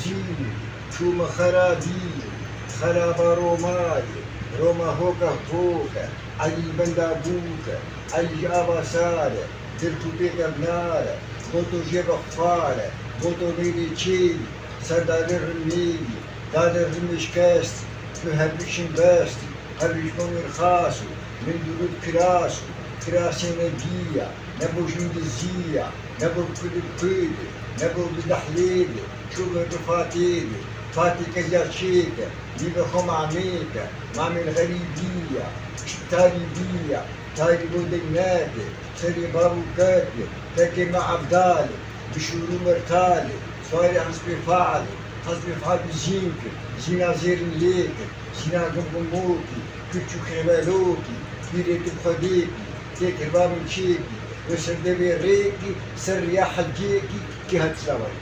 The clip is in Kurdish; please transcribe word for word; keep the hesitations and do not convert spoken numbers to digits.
Zî, çûme xerabî, xeraba Romayê, Roma hoke hoke, Elî benda bûke, Elî ava sare, dil tûpê kevnare, boto jê ve xware, boto mêrê çêlî, serdarê rimêlî, dadê rimê şikestî, tu hevdû şin bestî, hevdû ji bo min xas û, min durûd kiras û, kirasê ne dîya, ne bo jin diziya, ne bo kul û kul, ne bo bidehlêdê, çû ve bi Fatêdê, Fatê keziya çêke, nîve xwe mamêke, mamê li xerîbî ya, tarî bîya, tarî bo deng neke, serê bab û keke, kekê me Evdalê, bi şûr û mertalê, swarê hespê Fealê, hespê Fealî zîn kir, zîna zêrin lê kir, zîna gim û mokî, kiç û xêvelokî, pîrê tu bi Xwedêkî, tê kirva min çêkî, wê ser devê rêkî, ser riya hecêkî, kî hat zawarî.